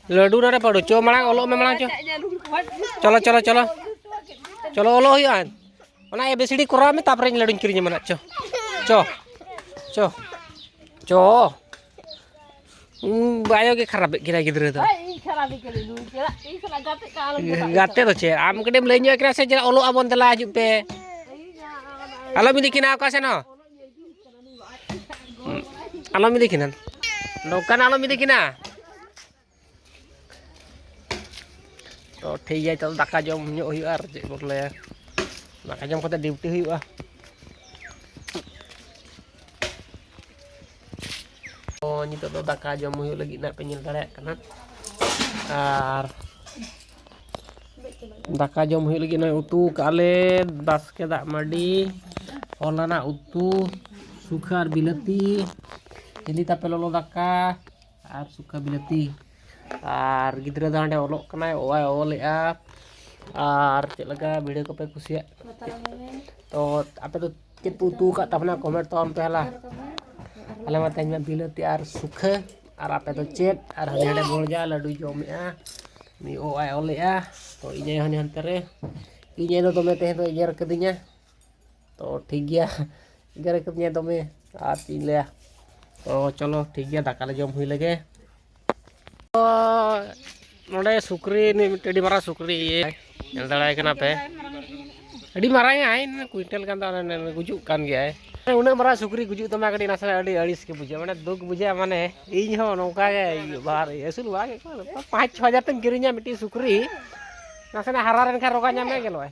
ᱞᱟᱹᱰᱩ ᱱᱚᱰᱮ ᱯᱟᱹᱰᱩ᱾ ᱪᱚ, ᱢᱟᱲᱟᱝ ᱚᱞᱚᱜ ᱢᱮ, ᱢᱟᱲᱟᱝ ᱪᱚ᱾ ᱪᱚᱞᱚ, ᱪᱚᱞᱚ, ᱪᱚᱞᱚ᱾ ᱪᱚᱞᱚ, ᱚᱞᱚᱜ ᱦᱩᱭᱩᱜᱼᱟ᱾ ᱚᱱᱟ A B C D ᱠᱚᱨᱟᱣ ᱢᱮ, ᱛᱟᱨᱯᱚᱨᱮ ᱤᱧ ᱞᱟᱹᱰᱩᱧ ᱠᱤᱨᱤᱧ ᱟᱢᱟ ᱱᱟᱜ᱾ ᱪᱚ, ᱪᱚ, ᱪᱚ, ᱪᱚ᱾ ᱩᱸ, ᱵᱟᱭᱳ ᱜᱮ ᱠᱷᱟᱨᱟᱯᱮᱫ ᱠᱤᱱᱟ ᱜᱤᱫᱽᱨᱟᱹ ᱫᱚ᱾ ᱦᱳᱭ, ᱤᱧ ᱠᱷᱟᱨᱟᱯᱮᱫ ᱠᱤᱱᱟᱹᱧ, ᱱᱩᱭ ᱪᱮᱫᱟᱜ ᱤᱧ ᱥᱟᱞᱟᱜ ᱜᱟᱛᱮᱜ ᱠᱟᱱᱟ, ᱟᱞᱚᱢ ᱢᱮᱛᱟᱜ ᱜᱟᱛᱮ ᱫᱚ ᱪᱮᱫ? ᱟᱢ ᱠᱟᱹᱴᱤᱡ ᱮᱢ ᱞᱟᱹᱭ ᱧᱚᱜ ᱠᱤᱱᱟ ᱥᱮ, ᱡᱮ ᱚᱞᱚᱜ ᱟᱵᱚᱱ, ᱫᱮᱞᱟ ᱦᱤᱡᱩᱜ ᱯᱮ᱾ ᱤᱧ ᱟᱞᱚᱢ ᱤᱫᱤ ᱠᱤᱱᱟ ᱚᱠᱟ ᱥᱮᱱ ᱦᱚᱸ᱾ ᱟᱞᱚᱢ ᱤᱫᱤ ᱠᱤᱱᱟ᱾ ᱱᱚᱝᱠᱟᱱ ᱟᱞᱚᱢ ᱤᱫᱤ ᱠᱤᱱᱟ᱾ ᱛᱚ ᱴᱷᱤᱠ ᱜᱮᱭᱟ, ᱱᱤᱛᱚᱜ ᱫᱟᱠᱟ ᱡᱚᱢ ᱧᱚᱜ ᱦᱩᱭᱩᱜᱼᱟ ᱟᱨ ᱪᱮᱫ ᱵᱚᱱ ᱞᱟᱹᱭᱟ, ᱫᱟᱠᱟ ᱡᱚᱢ ᱠᱟᱛᱮ ᱰᱤᱭᱩᱴᱤ ᱦᱩᱭᱩᱜᱼᱟ᱾ ᱛᱚ ᱱᱤᱛᱚᱜ ᱫᱚ ᱫᱟᱠᱟ ᱡᱚᱢ ᱦᱩᱭᱩᱜ ᱞᱟᱹᱜᱤᱫ ᱱᱟᱜ ᱯᱮ ᱧᱮᱞ ᱫᱟᱲᱮᱭᱟᱜ ᱠᱟᱱᱟ᱾ ᱟᱨ ᱫᱟᱠᱟ ᱡᱚᱢ ᱦᱩᱭᱩᱜ ᱞᱟᱹᱜᱤᱫ ᱱᱚᱜᱼᱚᱭ ᱩᱛᱩ ᱠᱟᱜᱼᱟ ᱞᱮ ᱵᱟᱥᱠᱮ ᱫᱟᱜ ᱢᱟᱹᱰᱤ, ᱦᱚᱞᱟᱱᱟᱜ ᱩᱛᱩ, ᱥᱩᱠᱷᱟᱹ ᱟᱨ ᱵᱤᱞᱟᱹᱛᱤ, ᱦᱤᱞᱤ ᱛᱟᱯᱮ ᱞᱚᱞᱚ ᱫᱟᱠᱟ ᱟᱨ ᱥᱩᱠᱷᱟᱹ ᱵᱤᱞᱟᱹᱛᱤ᱾ ᱟᱨ ᱜᱤᱫᱽᱨᱟᱹ ᱫᱚ ᱦᱟᱸᱰᱮ ᱚᱞᱚᱜ ᱠᱟᱱᱟᱭ, ᱚ ᱟᱭ ᱚᱞᱮᱜᱼᱟ᱾ ᱟᱨ ᱪᱮᱫ ᱞᱮᱠᱟ ᱵᱷᱤᱰᱤᱭᱳ ᱠᱚᱯᱮ ᱠᱩᱥᱤᱭᱟᱜ? ᱛᱚ ᱟᱯᱮ ᱫᱚ ᱪᱮᱫ ᱯᱮ ᱩᱛᱩ ᱟᱠᱟᱫ ᱛᱟᱵᱚᱱᱟ? ᱠᱚᱢᱮᱱᱴ ᱛᱟᱵᱚᱱ ᱯᱮ ᱦᱟᱞᱟ᱾ ᱟᱞᱮ ᱢᱟ ᱛᱮᱦᱮᱧ ᱢᱟ ᱵᱤᱞᱟᱹᱛᱤ ᱟᱨ ᱥᱩᱠᱷᱟᱹ᱾ ᱟᱨ ᱟᱯᱮ ᱫᱚ ᱪᱮᱫ? ᱟᱨ ᱦᱟᱹᱱᱤ ᱦᱟᱸᱰᱮ ᱵᱚᱲᱡᱟ ᱞᱟᱹᱰᱩᱭ ᱡᱚᱢᱮᱜᱼᱟ, ᱩᱱᱤ ᱚ ᱟᱭ ᱚᱞᱮᱜᱼᱟ᱾ ᱛᱚ ᱤᱧ ᱟᱭᱳ ᱦᱟᱹᱱᱤ ᱦᱟᱱᱛᱮ ᱨᱮ, ᱤᱧ ᱟᱭᱳ ᱫᱚ ᱫᱚᱢᱮ ᱛᱮᱦᱮᱧ ᱫᱚ ᱮᱜᱮᱨ ᱠᱟᱹᱫᱤᱧᱟ᱾ ᱛᱚ ᱴᱷᱤᱠ ᱜᱮᱭᱟ, ᱮᱜᱮᱨ ᱠᱟᱹᱫᱤᱧᱟ ᱫᱚᱢᱮ, ᱟᱨ ᱪᱮᱫ ᱤᱧ ᱞᱟᱹᱭᱟ᱾ ᱛᱚ ᱪᱚᱞᱚ ᱴᱷᱤᱠ ᱜᱮᱭᱟ, ᱫᱟᱠᱟ ᱞᱮ ᱡᱚᱢ ᱦᱩᱭ ᱞᱮᱜᱮ᱾ ᱛᱚ ᱱᱚᱰᱮ ᱥᱩᱠᱨᱤ, ᱱᱩᱭ ᱢᱤᱫᱴᱮᱱ ᱟᱹᱰᱤ ᱢᱟᱨᱟᱝ ᱥᱩᱠᱨᱤ ᱤᱭᱟᱹ ᱧᱮᱞ ᱫᱟᱲᱮᱭᱟᱭ ᱠᱟᱱᱟ ᱯᱮ, ᱟᱹᱰᱤ ᱢᱟᱨᱟᱝ ᱟᱭ, ᱠᱩᱭᱤᱱᱴᱟᱞ ᱜᱟᱱ ᱫᱚ ᱜᱩᱡᱩᱜ ᱠᱟᱱ ᱜᱮᱭᱟᱭ᱾ ᱩᱱᱟᱹᱜ ᱢᱟᱨᱟᱝ ᱥᱩᱠᱨᱤ ᱜᱩᱡᱩᱜ ᱛᱟᱢᱟ, ᱠᱟᱹᱴᱤᱡ ᱱᱟᱥᱮ ᱟᱹᱰᱤ ᱟᱹᱲᱤᱥ ᱜᱮ ᱵᱩᱡᱷᱟᱹᱜᱼᱟ, ᱢᱟᱱᱮ ᱫᱩᱠ ᱵᱩᱡᱷᱟᱹᱜᱼᱟ᱾ ᱢᱟᱱᱮ ᱤᱧ ᱦᱚᱸ ᱱᱚᱝᱠᱟ ᱜᱮ ᱵᱟᱨ ᱟᱹᱥᱩᱞ ᱵᱟᱝ, ᱯᱟᱸᱪ ᱪᱷᱚ ᱦᱟᱡᱟᱨ ᱛᱮᱢ ᱠᱤᱨᱤᱧᱟ ᱢᱤᱫᱴᱤᱡ ᱥᱩᱠᱨᱤ, ᱱᱟᱥᱮᱱᱟᱜ ᱦᱟᱨᱟ ᱞᱮᱱᱠᱷᱟᱱ ᱨᱳᱜᱟ ᱧᱟᱢᱮ ᱜᱮ ᱱᱚᱜᱼᱚᱭ᱾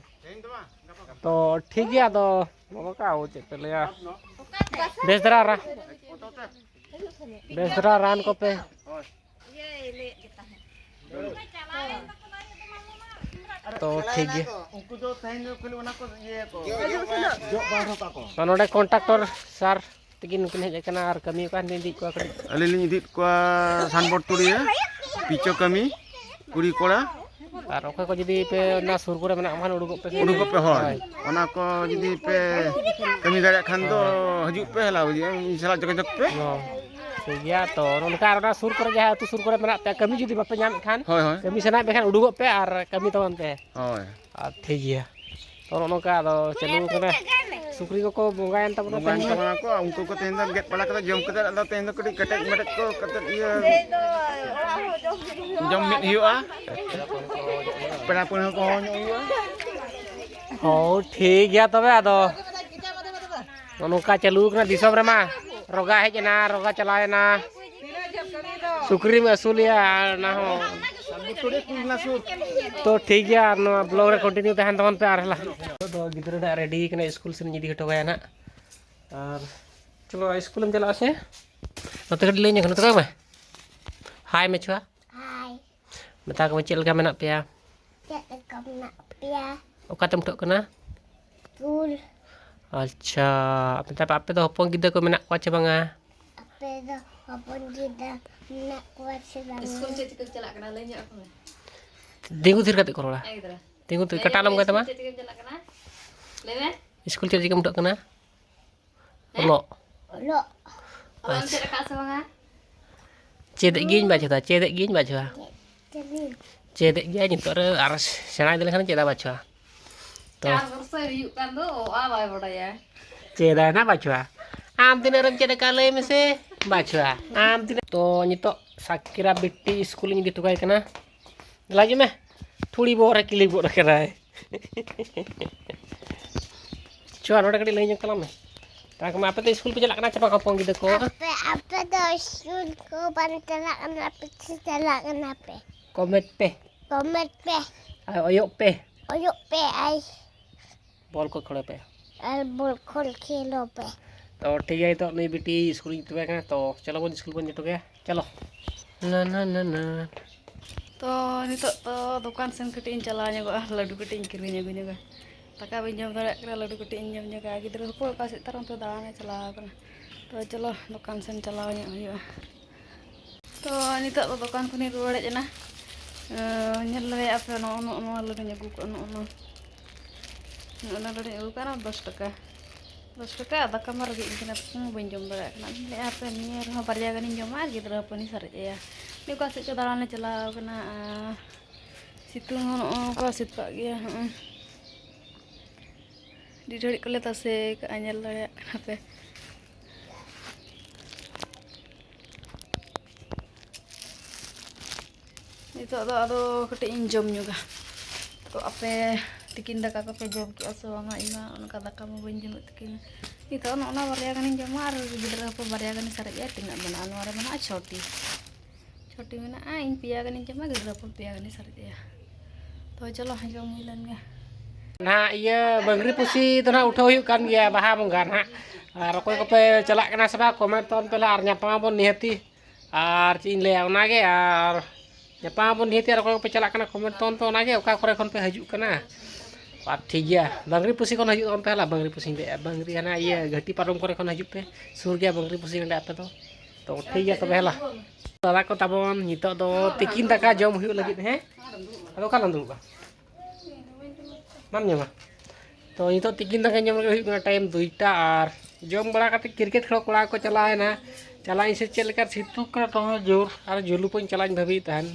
ᱛᱚ ᱴᱷᱤᱠ ᱜᱮᱭᱟ, ᱟᱫᱚ ᱱᱚᱜᱼᱚ ᱱᱚᱝᱠᱟ ᱪᱮᱫ ᱯᱮ ᱞᱟᱹᱭᱟ, ᱵᱮᱥ ᱫᱷᱟᱨᱟ ᱨᱟ-, ᱵᱮᱥ ᱫᱷᱟᱨᱟ ᱨᱟᱱ ᱠᱚᱯᱮ᱾ ᱛᱚ ᱴᱷᱤᱠ ᱜᱮᱭᱟ᱾ ᱩᱱᱠᱩ ᱫᱚ ᱛᱮᱦᱮᱧ ᱫᱚ ᱠᱷᱟᱹᱞᱤ ᱚᱱᱟ ᱠᱚ ᱤᱭᱟᱹᱭᱟᱠᱚ᱾ ᱡᱚᱜ ᱵᱟᱝ ᱦᱚᱸ ᱛᱟᱠᱚ᱾ ᱛᱚ ᱱᱚᱰᱮ ᱠᱚᱱᱴᱟᱠᱴᱚᱨ ᱥᱟᱨ ᱛᱟᱹᱠᱤᱱ ᱠᱤᱱ ᱦᱮᱡ ᱟᱠᱟᱱᱟ ᱟᱨ ᱠᱟᱹᱢᱤ ᱚᱠᱟ ᱴᱷᱮᱱ ᱤᱫᱤᱭᱮᱫ ᱠᱚᱣᱟ ᱠᱟᱹᱴᱤᱡ᱾ ᱟᱹᱞᱤᱧ ᱞᱤᱧ ᱤᱫᱤᱭᱮᱫ ᱠᱚᱣᱟ ᱥᱟᱱᱵᱚᱨ ᱛᱩᱲᱤᱭᱟᱹ, ᱯᱤᱪᱚ ᱠᱟᱹᱢᱤ, ᱠᱩᱲᱤ ᱠᱚᱲᱟ᱾ ᱟᱨ ᱚᱠᱚᱭ ᱠᱚ ᱡᱩᱫᱤ ᱯᱮ ᱚᱱᱟ ᱥᱩᱨ ᱠᱚᱨᱮ ᱢᱮᱱᱟᱜ ᱠᱷᱟᱱ ᱩᱰᱩᱠᱚᱜ ᱯᱮ᱾ ᱩᱰᱩᱠᱚᱜ ᱯᱮ, ᱦᱳᱭ᱾ ᱦᱳᱭ᱾ ᱚᱱᱟ ᱠᱚ ᱡᱩᱫᱤ ᱯᱮ ᱠᱟᱹᱢᱤ ᱫᱟᱲᱮᱭᱟᱜ ᱠᱷᱟᱱ ᱫᱚ ᱦᱳᱭ᱾ ᱦᱤᱡᱩᱜ ᱯᱮ, ᱦᱮᱞᱟᱣ ᱦᱤᱡᱩᱜ ᱤᱧ ᱥᱟᱞᱟᱜ ᱡᱳᱜᱟᱡᱳᱜᱽ ᱯᱮ᱾ ᱦᱚᱸ᱾ ᱴᱷᱤᱠ ᱜᱮᱭᱟ, ᱛᱚ ᱱᱚᱝᱠᱟ ᱟᱨ ᱚᱱᱟ ᱥᱩᱨ ᱠᱚᱨᱮ, ᱡᱟᱦᱟᱸ ᱟᱹᱛᱩ ᱥᱩᱨ ᱠᱚᱨᱮ ᱢᱮᱱᱟᱜ ᱯᱮᱭᱟ, ᱠᱟᱹᱢᱤ ᱡᱩᱫᱤ ᱵᱟᱯᱮ ᱧᱟᱢᱮᱫ ᱠᱷᱟᱱ, ᱦᱳᱭ, ᱦᱳᱭ᱾ ᱠᱟᱹᱢᱤ ᱥᱟᱱᱟᱭᱮᱫ ᱯᱮ ᱠᱷᱟᱱ ᱩᱰᱩᱠᱚᱜ ᱯᱮ ᱟᱨ ᱠᱟᱹᱢᱤ ᱛᱟᱵᱚᱱ ᱯᱮ᱾ ᱦᱳᱭ᱾ ᱟᱨ ᱴᱷᱤᱠ ᱜᱮᱭᱟ, ᱛᱚ ᱱᱚᱜᱼᱚ ᱱᱚᱝᱠᱟ ᱟᱫᱚ ᱪᱟᱹᱞᱩ ᱠᱟᱱᱟ᱾ ᱥᱩᱠᱨᱤ ᱠᱚᱠᱚ ᱵᱚᱸᱜᱟᱭᱮᱱ ᱛᱟᱵᱚᱱᱟ ᱵᱚᱸᱜᱟᱭᱮᱱ ᱛᱮᱦᱮᱧ ᱫᱚ᱾ ᱛᱟᱵᱚᱱᱟ ᱠᱚ, ᱩᱱᱠᱩ ᱠᱚ ᱛᱮᱦᱮᱧ ᱫᱚ ᱜᱮᱫ ᱵᱟᱲᱟ ᱠᱟᱛᱮ ᱡᱚᱢ ᱠᱟᱛᱮ, ᱟᱫᱚ ᱛᱮᱦᱮᱧ ᱫᱚ ᱠᱟᱹᱴᱤᱡ ᱠᱮᱴᱮᱡ ᱢᱮᱴᱮᱡ ᱠᱚ ᱠᱟᱛᱮ ᱤᱭᱟᱹ ᱡᱚᱢ ᱢᱤᱫ ᱦᱩᱭᱩᱜᱼᱟ᱾ ᱯᱮᱲᱟ ᱯᱟᱹᱲᱦᱟᱹ ᱠᱚᱦᱚᱸ ᱧᱚᱜ ᱦᱩᱭᱩᱜᱼᱟ᱾ ᱦᱳᱭ, ᱴᱷᱤᱠ ᱜᱮᱭᱟ ᱛᱚᱵᱮ᱾ ᱟᱫᱚ ᱱᱚᱜᱼᱚ ᱱᱚᱝᱠᱟ ᱪᱟᱹᱞᱩ ᱠᱟᱱᱟ ᱫᱤᱥᱚᱢ ᱨᱮᱢᱟ᱾ ᱨᱚᱜᱟ ᱦᱮᱡ ᱮᱱᱟ, ᱨᱚᱜᱟ ᱪᱟᱞᱟᱣ ᱮᱱᱟ, ᱥᱩᱠᱨᱤᱢ ᱟᱹᱥᱩᱞᱮᱭᱟ ᱟᱨ ᱚᱱᱟ ᱦᱚᱸ᱾ ᱛᱚ ᱴᱷᱤᱠ ᱜᱮᱭᱟ, ᱟᱨ ᱱᱚᱣᱟ ᱵᱞᱚᱜ ᱨᱮ ᱠᱚᱱᱴᱤᱱᱤᱭᱩ ᱛᱟᱦᱮᱱ ᱛᱟᱵᱚᱱ ᱯᱮ᱾ ᱟᱨ ᱦᱮᱞᱟ ᱫᱚ ᱜᱤᱫᱽᱨᱟᱹ ᱱᱟᱜ ᱨᱮᱰᱤ ᱠᱟᱱᱟ, ᱥᱠᱩᱞ ᱥᱮᱫ ᱤᱧ ᱤᱫᱤ ᱦᱚᱴᱚ ᱠᱟᱭᱟ ᱱᱟᱜ᱾ ᱟᱨ ᱪᱚᱞᱚ ᱥᱠᱩᱞᱮᱢ ᱪᱟᱞᱟᱜᱼᱟ ᱥᱮ? ᱱᱚᱛᱮ ᱠᱟᱹᱴᱤᱡ ᱞᱟᱹᱭ ᱧᱚᱜ ᱠᱟᱱᱟ, ᱱᱚᱛᱮ ᱠᱚᱭᱚᱜ ᱢᱮ᱾ ᱦᱟᱭ ᱢᱮ ᱪᱷᱩᱣᱟ᱾ ᱦᱟᱭ᱾ ᱢᱮᱛᱟ ᱠᱚᱢᱮ ᱪᱮᱫ ᱞᱮᱠᱟ ᱢᱮᱱᱟᱜ ᱯᱮᱭᱟ? ᱪᱮᱫ ᱞᱮᱠᱟ ᱢᱮᱱᱟᱜ ᱯᱮᱭᱟ? ᱚᱠᱟᱛᱮᱢ ᱩᱴᱷᱟᱹᱜ ᱠᱟᱱᱟ? ᱯᱩᱞ᱾ ᱟᱪᱪᱷᱟ, ᱢᱮᱛᱟ ᱯᱮ, ᱟᱯᱮ ᱫᱚ ᱦᱚᱯᱚᱱ ᱜᱤᱫᱽᱨᱟᱹ ᱠᱚ ᱢᱮᱱᱟᱜ ᱠᱚᱣᱟ ᱪᱮ ᱵᱟᱝᱟ? ᱟᱯᱮ ᱟᱯᱮ ᱫᱚ ᱦᱚᱯᱚᱱ ᱜᱤᱫᱽᱨᱟᱹ ᱢᱮᱱᱟᱜ ᱠᱚᱣᱟ ᱥᱮ ᱵᱟᱝ? ᱤᱥᱠᱩᱞ ᱪᱮᱫ ᱪᱤᱠᱟᱹᱢ ᱪᱟᱞᱟᱜ ᱠᱟᱱᱟ? ᱞᱟᱹᱭ ᱧᱚᱜ ᱟᱠᱚ ᱢᱮ᱾ ᱛᱤᱸᱜᱩ ᱛᱷᱤᱨ ᱠᱟᱛᱮ ᱠᱚ ᱨᱚᱲᱟ᱾ ᱦᱮᱸ ᱜᱤᱫᱽᱨᱟᱹ᱾ ᱛᱤᱸᱜᱩ ᱛᱷᱤᱨ, ᱞᱟᱹᱭ ᱠᱟᱴᱟ ᱧᱚᱜ ᱟᱞᱚᱢ ᱢᱮ, ᱜᱟᱛᱮ ᱢᱟ᱾ ᱤᱥᱠᱩᱞ ᱪᱮᱫ ᱪᱤᱠᱟᱹᱢ ᱪᱟᱞᱟᱜ ᱠᱟᱱᱟ? ᱞᱟᱹᱭ ᱢᱮ᱾ ᱤᱥᱠᱩᱞ ᱪᱮᱫ ᱪᱤᱠᱟᱹᱢ ᱩᱴᱷᱟᱹᱜ ᱠᱟᱱᱟ? ᱦᱮᱸ? ᱚᱞᱚᱜ᱾ ᱚᱞᱚᱜ᱾ ᱚᱞᱚᱜ ᱮᱢ ᱟᱪᱪᱷᱟ᱾ ᱪᱮᱫ ᱟᱠᱟᱫ ᱥᱮ ᱵᱟᱝᱟ? ᱪᱮᱫᱮᱜ ᱜᱤᱭᱟᱹᱧ ᱵᱟᱪᱷᱟ, ᱪᱮᱫᱮᱜ ᱜᱤᱭᱟᱹᱧ ᱵᱟᱪᱷᱟ᱾ ᱪᱮᱫᱮᱜ ᱜᱮᱭᱟ ᱱᱤᱛᱚᱜ ᱨᱮ, ᱟᱨ ᱥᱮᱬᱟ ᱤᱫᱤ ᱞᱮᱱᱠᱷᱟᱱ ᱪᱮᱫᱟᱜ ᱵᱟᱪᱷᱟ᱾ ᱛᱚ ᱪᱟᱨ ᱵᱚᱨᱥᱚᱭ ᱦᱩᱭᱩᱜ ᱠᱟᱱ ᱫᱚ, ᱚ, ᱟ ᱵᱟᱭ ᱵᱟᱰᱟᱭᱟ᱾ ᱪᱮᱫᱟᱭ ᱱᱟ ᱵᱟᱪᱷᱟ᱾ ᱟᱢ ᱛᱤᱱᱟᱹᱜ ᱨᱮᱢ ᱪᱮᱫ ᱟᱠᱟᱫ ᱞᱟᱹᱭ ᱢᱮᱥᱮ? ᱵᱟᱪᱷᱟ᱾ ᱟᱢ ᱛᱤᱱᱟᱹᱜ? ᱛᱚ ᱱᱤᱛᱚᱜ ᱥᱟᱠᱤᱨᱟ ᱵᱤᱴᱤ ᱤᱥᱠᱩᱞᱤᱧ ᱤᱫᱤ ᱦᱚᱴᱚ ᱠᱟᱭ ᱠᱟᱱᱟ᱾ ᱫᱮᱞᱟ ᱦᱤᱡᱩᱜ ᱢᱮ᱾ ᱴᱷᱩᱲᱤ ᱵᱚᱦᱚᱜ ᱨᱮ ᱠᱤᱞᱤᱯ ᱜᱚᱫ ᱟᱠᱟᱫᱟᱭ᱾ ᱪᱚ, ᱱᱚᱰᱮ ᱠᱟᱹᱴᱤᱡ ᱞᱟᱹᱭ ᱧᱚᱜ ᱛᱟᱞᱟᱝ ᱢᱮ᱾ ᱛᱟᱨ ᱠᱚᱢᱟ, ᱟᱯᱮ ᱫᱚ ᱤᱥᱠᱩᱞ ᱯᱮ ᱪᱟᱞᱟᱜ ᱠᱟᱱᱟ ᱪᱮ ᱵᱟᱝ, ᱦᱚᱯᱚᱱ ᱜᱤᱫᱽᱨᱟᱹ ᱠᱚ? ᱟᱯᱮ, ᱟᱯᱮ ᱫᱚ ᱤᱥᱠᱩᱞ ᱠᱚ ᱵᱟᱝ ᱪᱟᱞᱟᱜ ᱠᱟᱱᱟ ᱯᱮ ᱥᱮ ᱪᱟᱞᱟᱜ ᱠᱟᱱᱟ ᱯᱮ? ᱠᱚᱢᱮᱱᱴ ᱯᱮ᱾ ᱠᱚᱢᱮᱱᱴ ᱯᱮ᱾ ᱟᱨ ᱚᱭᱚᱜ ᱯᱮ᱾ ᱚᱭᱚᱜ ᱯᱮ, ᱟᱭ᱾ ᱵᱚᱞ ᱠᱚ ᱠᱷᱮᱞᱚ ᱯᱮ᱾ ᱟᱨ ᱵᱚᱞ ᱠᱷᱚᱱ ᱠᱷᱮᱞᱚ ᱯᱮ᱾ ᱛᱚ, ᱴᱷᱤᱠ ᱜᱮᱭᱟ, ᱱᱤᱛᱚᱜ ᱱᱩᱭ ᱵᱤᱴᱤ ᱤᱥᱠᱩᱞᱤᱧ ᱤᱫᱤ ᱦᱚᱴᱚ ᱠᱟᱭ ᱠᱟᱱᱟ᱾ ᱛᱚ, ᱪᱚᱞᱚ ᱵᱚᱱ ᱤᱥᱠᱩᱞ ᱵᱚᱱ ᱤᱫᱤ ᱦᱚᱴᱚ ᱠᱟᱭᱟ᱾ ᱪᱚᱞᱚ᱾ ᱱᱟ, ᱱᱟ, ᱱᱟ, ᱱᱟ᱾ ᱛᱚ, ᱱᱤᱛᱚᱜ ᱫᱚ ᱫᱚᱠᱟᱱ ᱥᱮᱱ ᱠᱟᱹᱴᱤᱡ ᱤᱧ ᱪᱟᱞᱟᱣ ᱧᱚᱜᱚᱜᱼᱟ, ᱞᱟᱹᱰᱩ ᱠᱟᱹᱴᱤᱡ ᱤᱧ ᱠᱤᱨᱤᱧ ᱟᱹᱜᱩ ᱧᱚᱜᱟ᱾ ᱫᱟᱠᱟ ᱵᱟᱹᱧ ᱡᱚᱢ ᱫᱟᱲᱮᱭᱟᱜ ᱠᱟᱱᱟ, ᱞᱟᱹᱰᱩ ᱠᱟᱹᱴᱤᱡ ᱤᱧ ᱡᱚᱢ ᱧᱚᱜᱟ᱾ ᱜᱤᱫᱽᱨᱟᱹ ᱦᱚᱯᱚᱱ ᱚᱠᱟ ᱥᱮᱫ ᱛᱟᱨ ᱚᱱᱛᱮ ᱫᱟᱬᱟᱱᱮ ᱪᱟᱞᱟᱣ ᱟᱠᱟᱱᱟ᱾ ᱛᱚ, ᱪᱚᱞᱚ, ᱫᱚᱠᱟᱱ ᱥᱮᱱ ᱪᱟᱞᱟᱣ ᱧᱚᱜ ᱦᱩᱭᱩᱜᱼᱟ᱾ ᱛᱚ, ᱱᱤᱛᱚᱜ ᱫᱚ ᱫᱚᱠᱟᱱ ᱠᱷᱚᱱᱤᱧ ᱨᱩᱣᱟᱹᱲ ᱦᱮᱡ ᱮᱱᱟ᱾ ᱮᱸ, ᱧᱮᱞ ᱫᱟᱲᱮᱭᱟᱜᱼᱟ ᱯᱮ, ᱱᱚᱜᱼᱚ, ᱱᱚᱜᱼᱚ ᱱᱚᱣᱟ ᱞᱟᱹᱰᱩᱧ ᱟᱹᱜᱩ ᱠᱟᱜᱼᱟ, ᱱᱚᱜᱼᱚ ᱱᱚᱣᱟ᱾ ᱱᱚᱜᱼᱚ ᱱᱚᱣᱟ ᱞᱟᱹᱰᱩᱧ ᱟᱹᱜᱩ ᱠᱟᱜᱼᱟ, ᱫᱚᱥ ᱴᱟᱠᱟ᱾ ᱫᱚᱥ ᱴᱟᱠᱟ ᱟᱨ ᱫᱟᱠᱟ ᱢᱟ ᱨᱮᱸᱜᱮᱡ ᱤᱧ ᱠᱟᱱᱟ, ᱛᱚᱠᱷᱚᱱ ᱢᱟ ᱵᱟᱹᱧ ᱡᱚᱢ ᱫᱟᱲᱮᱭᱟᱜ ᱠᱟᱱᱟ᱾ ᱟᱫᱚᱧ ᱞᱟᱹᱭᱮᱫᱼᱟ, ᱦᱟᱯᱮ ᱱᱤᱭᱟᱹ ᱨᱮᱦᱚᱸ ᱵᱟᱨᱭᱟ ᱜᱟᱱᱤᱧ ᱡᱚᱢᱟ ᱟᱨ ᱜᱤᱫᱽᱨᱟᱹ ᱦᱚᱯᱚᱱᱤᱧ ᱥᱟᱨᱮᱡ ᱟᱭᱟ᱾ ᱩᱱᱤ ᱚᱠᱟ ᱥᱮᱫ ᱪᱚ ᱫᱟᱬᱟᱱᱮ ᱪᱟᱞᱟᱣ ᱠᱟᱱᱟ᱾ ᱟᱨ ᱥᱤᱛᱩᱝ ᱦᱚᱸ ᱱᱚᱜᱼᱚ ᱱᱚᱝᱠᱟ ᱥᱮᱛᱟᱜ ᱜᱮᱭᱟ, ᱦᱚᱸᱜᱼᱚᱭ᱾ ᱟᱹᱰᱤ ᱜᱷᱟᱹᱲᱤᱡ ᱠᱚᱞᱮ ᱛᱟᱥᱮ ᱠᱟᱜᱼᱟ, ᱧᱮᱞ ᱫᱟᱲᱮᱭᱟᱜ ᱠᱟᱱᱟ ᱯᱮ᱾ ᱱᱤᱛᱚᱜ ᱫᱚ ᱟᱫᱚ ᱠᱟᱹᱴᱤᱡ ᱤᱧ ᱡᱚᱢ ᱧᱚᱜᱟ᱾ ᱛᱚ ᱟᱯᱮ ᱛᱤᱠᱤᱱ ᱫᱟᱠᱟ ᱠᱚᱯᱮ ᱡᱚᱢ ᱠᱮᱜᱼᱟ ᱥᱮ ᱵᱟᱝᱟ? ᱤᱧ ᱢᱟ ᱚᱱᱠᱟ ᱫᱟᱠᱟ ᱢᱟ ᱵᱟᱹᱧ ᱡᱚᱢᱮᱫ ᱛᱤᱠᱤᱱ᱾ ᱱᱤᱛᱚᱜ ᱱᱚᱜᱼᱚ ᱱᱟ ᱵᱟᱨᱭᱟ ᱜᱟᱱᱤᱧ ᱡᱚᱢᱟ ᱟᱨ ᱜᱤᱫᱽᱨᱟᱹ ᱦᱚᱯᱚᱱ ᱵᱟᱨᱭᱟ ᱜᱟᱱᱤᱧ ᱥᱟᱨᱮᱡ ᱟᱭᱟ᱾ ᱛᱤᱱᱟᱹᱜ ᱢᱮᱱᱟᱜᱼᱟ? ᱱᱚᱣᱟ ᱨᱮ ᱢᱮᱱᱟᱜᱼᱟ ᱪᱷᱚᱴᱤ᱾ ᱪᱷᱚᱴᱤ ᱢᱮᱱᱟᱜᱼᱟ, ᱤᱧ ᱯᱮᱭᱟ ᱜᱟᱱᱤᱧ ᱡᱚᱢᱟ, ᱜᱤᱫᱽᱨᱟᱹ ᱦᱚᱯᱚᱱ ᱯᱮᱭᱟ ᱜᱟᱱᱤᱧ ᱥᱟᱨᱮᱡ ᱟᱭᱟ᱾ ᱛᱚ ᱪᱚᱞᱚ, ᱡᱚᱢ ᱦᱩᱭ ᱞᱮᱱ ᱜᱮ᱾ ᱱᱟᱦᱟᱜ ᱤᱭᱟᱹ ᱵᱟᱝᱨᱤ ᱯᱩᱥᱤ ᱫᱚ ᱱᱟᱦᱟᱜ ᱩᱴᱷᱟᱹᱣ ᱦᱩᱭᱩᱜ ᱠᱟᱱ ᱜᱮᱭᱟ ᱵᱟᱦᱟ ᱵᱚᱸᱜᱟ ᱱᱟᱦᱟᱜ᱾ ᱟᱨ ᱚᱠᱚᱭ ᱠᱚᱯᱮ ᱪᱟᱞᱟᱜ ᱠᱟᱱᱟ ᱥᱮ ᱵᱟᱝ, ᱠᱚᱢᱮᱱᱴ ᱛᱟᱵᱚᱱ ᱯᱮ ᱱᱟᱦᱟᱜ, ᱟᱨ ᱧᱟᱯᱟᱢ ᱟᱵᱚᱱ ᱱᱤᱦᱟᱹᱛᱤ᱾ ᱟᱨ ᱪᱮᱫ ᱤᱧ ᱞᱟᱹᱭᱟ, ᱚᱱᱟᱜᱮ, ᱟᱨ ᱧᱟᱯᱟᱢ ᱟᱵᱚᱱ ᱱᱤᱦᱟᱹᱛᱤ, ᱟᱨ ᱚᱠᱚᱭ ᱠᱚᱯᱮ ᱪᱟᱞᱟᱜ ᱠᱟᱱᱟ, ᱠᱚᱢᱮᱱᱴ ᱛᱟᱵᱚᱱ ᱯᱮ, ᱚᱱᱟᱜᱮ ᱚᱠᱟ ᱠᱚᱨᱮ ᱠᱷᱚᱱ ᱯᱮ ᱦᱤᱡᱩᱜ ᱠᱟᱱᱟ᱾ ᱟᱨ ᱴᱷᱤᱠ ᱜᱮᱭᱟ, ᱵᱟᱝᱨᱤ ᱯᱩᱥᱤ ᱠᱷᱚᱱ ᱦᱤᱡᱩᱜ ᱛᱟᱵᱚᱱ ᱯᱮ ᱦᱟᱞᱟ, ᱵᱟᱝᱨᱤ ᱯᱩᱥᱤᱧ ᱞᱟᱹᱭᱮᱫᱼᱟ, ᱵᱟᱝᱨᱤ ᱦᱟᱱᱟ ᱤᱭᱟᱹ ᱜᱷᱟᱹᱴᱤ ᱯᱟᱨᱚᱢ ᱠᱚᱨᱮ ᱠᱷᱚᱱ ᱦᱤᱡᱩᱜ ᱯᱮ, ᱥᱩᱨ ᱜᱮᱭᱟ ᱵᱟᱝᱨᱤ ᱯᱩᱥᱤ ᱱᱚᱸᱰᱮ ᱟᱯᱮ ᱫᱚ᱾ ᱛᱚ ᱴᱷᱤᱠ ᱜᱮᱭᱟ ᱛᱚᱵᱮ, ᱦᱮᱞᱟ᱾ ᱫᱟᱫᱟ ᱠᱚ ᱛᱟᱵᱚᱱ, ᱱᱤᱛᱚᱜ ᱫᱚ ᱛᱤᱠᱤᱱ ᱫᱟᱠᱟ ᱡᱚᱢ ᱦᱩᱭᱩᱜ ᱞᱟᱹᱜᱤᱫ᱾ ᱦᱮᱸ, ᱟᱫᱚ ᱚᱠᱟ ᱨᱮᱞᱟᱝ ᱫᱩᱲᱩᱵᱼᱟ? ᱵᱟᱢ ᱧᱟᱢᱟ? ᱛᱚ ᱱᱤᱛᱚᱜ ᱛᱤᱠᱤᱱ ᱫᱟᱠᱟ ᱡᱚᱢ ᱞᱟᱹᱜᱤᱫ ᱦᱩᱭᱩᱜ ᱠᱟᱱᱟ ᱴᱟᱭᱤᱢ ᱫᱩᱭᱴᱟ, ᱟᱨ ᱡᱚᱢ ᱵᱟᱲᱟ ᱠᱟᱛᱮ ᱠᱨᱤᱠᱮᱴ ᱠᱷᱮᱞ ᱠᱚᱲᱟ ᱠᱚ ᱪᱟᱞᱟᱣ ᱮᱱᱟ᱾ ᱪᱟᱞᱟᱜ ᱤᱧ ᱥᱮ ᱪᱮᱫ ᱞᱮᱠᱟ ᱥᱤᱛᱩᱝ ᱠᱟᱱᱟ ᱫᱚᱢᱮ ᱡᱳᱨ, ᱟᱨ ᱡᱩᱞᱩᱯ ᱤᱧ ᱪᱟᱞᱟᱜ ᱤᱧ ᱵᱷᱟᱹᱵᱤᱭᱮᱫ ᱛᱟᱦᱮᱱ᱾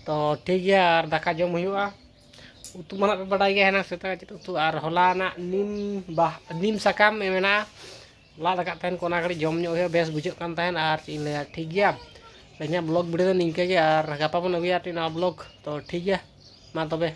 ᱛᱚ ᱴᱷᱤᱠ ᱜᱮᱭᱟ, ᱟᱨ ᱫᱟᱠᱟ ᱡᱚᱢ ᱦᱩᱭᱩᱜᱼᱟ᱾ ᱩᱛᱩ ᱢᱟ ᱱᱟᱜ ᱯᱮ ᱵᱟᱰᱟᱭ ᱜᱮᱭᱟ ᱦᱮᱱᱟᱝ ᱥᱮᱛᱟᱜ ᱪᱮᱫ ᱩᱛᱩ, ᱟᱨ ᱦᱚᱞᱟᱱᱟᱜ ᱱᱤᱢ ᱵᱟᱦ-, ᱱᱤᱢ ᱥᱟᱠᱟᱢ ᱢᱮᱱᱟᱜᱼᱟ, ᱞᱟᱫ ᱟᱠᱟᱫ ᱛᱟᱦᱮᱱ ᱠᱚ, ᱚᱱᱟ ᱜᱷᱟᱹᱲᱤᱡ ᱡᱚᱢ ᱧᱚᱜ ᱦᱩᱭᱩᱜᱼᱟ, ᱵᱮᱥ ᱵᱩᱡᱷᱟᱹᱜ ᱠᱟᱱ ᱛᱟᱦᱮᱱ᱾ ᱟᱨ ᱪᱮᱫ ᱤᱧ ᱞᱟᱹᱭᱟ, ᱴᱷᱤᱠ ᱜᱮᱭᱟ, ᱛᱮᱦᱮᱧᱟᱜ ᱵᱞᱚᱜ ᱵᱷᱤᱰᱤᱭᱳ ᱫᱚ ᱱᱤᱝᱠᱟᱹ ᱜᱮ, ᱟᱨ ᱜᱟᱯᱟ ᱵᱚᱱ ᱟᱹᱜᱩᱭᱟ ᱟᱨ ᱱᱟᱣᱟ ᱵᱞᱚᱜ᱾ ᱛᱚ ᱴᱷᱤᱠ ᱜᱮᱭᱟ, ᱢᱟ ᱛᱚᱵᱮ᱾